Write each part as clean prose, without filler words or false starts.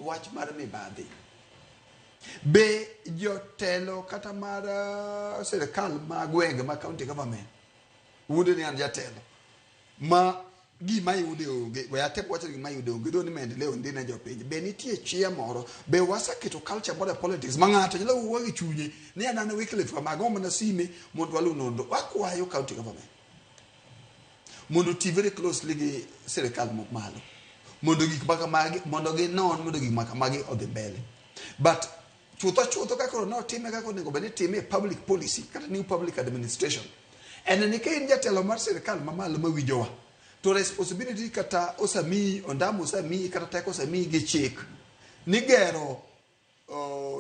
Wach mar mibadhi. Be jotelo kata mar sirkal ma gwenge ma county government wuonde ni an jatelo ma gima yude onge, we atem wacho ni gima yude onge, dho ni maendeleo ndi ne jopiny. Be nitie chia moro, be waseketo culture moro e politics ma ng'ato nyalo wuoyo gi chunye ni an an Wycliffe kama ago mana sime mondo waluw nonro. Wakwayo county government mondo oti very closely gi sirikal malo mondo gik ma kamagi mondo ginon mondo gik ma kamagi odhi mbele. But chutho chutho kaka koro notime kaka onego bed ni itime e public policy kata new public administration en ni ka in jatelo mar sirikal mamalo mawinjowa to responsibility kata osamiyi ondamo osamiyi kata teko osamiyi gi chik ni gero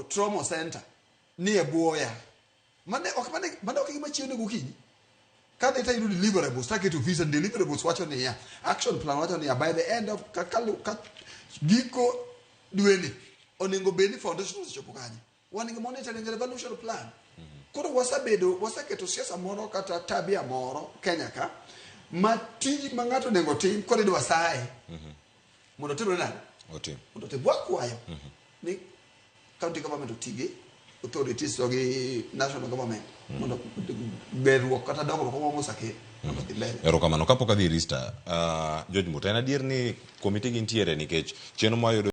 trauma center ni e buoya mane ok mane mane ok gima chiew ne gokinyi ka dhi tayudo deliverables taketo ofisa deliverables wacho niya action plan wacho niya by the end of ka, ka, ka giko dweni onego bed ni foundation osechopo kanye wan gi monitoring and evaluation plan koro wasebedo waseketo siasa moro kata tabia moro Kenya ka ma tij ma ng'ato onego tim koro idwa saye mondo otimre nade Otim. Mondo otim. Wakwayo ni county government oti gi authorities to gi national government mondo gerruok kata dongruok ma mosakel mondo odhi mbele. Erokamano. Kapok adhi Rista, George Muta, en adier ni komiti gintiere nikech chenro mwayudo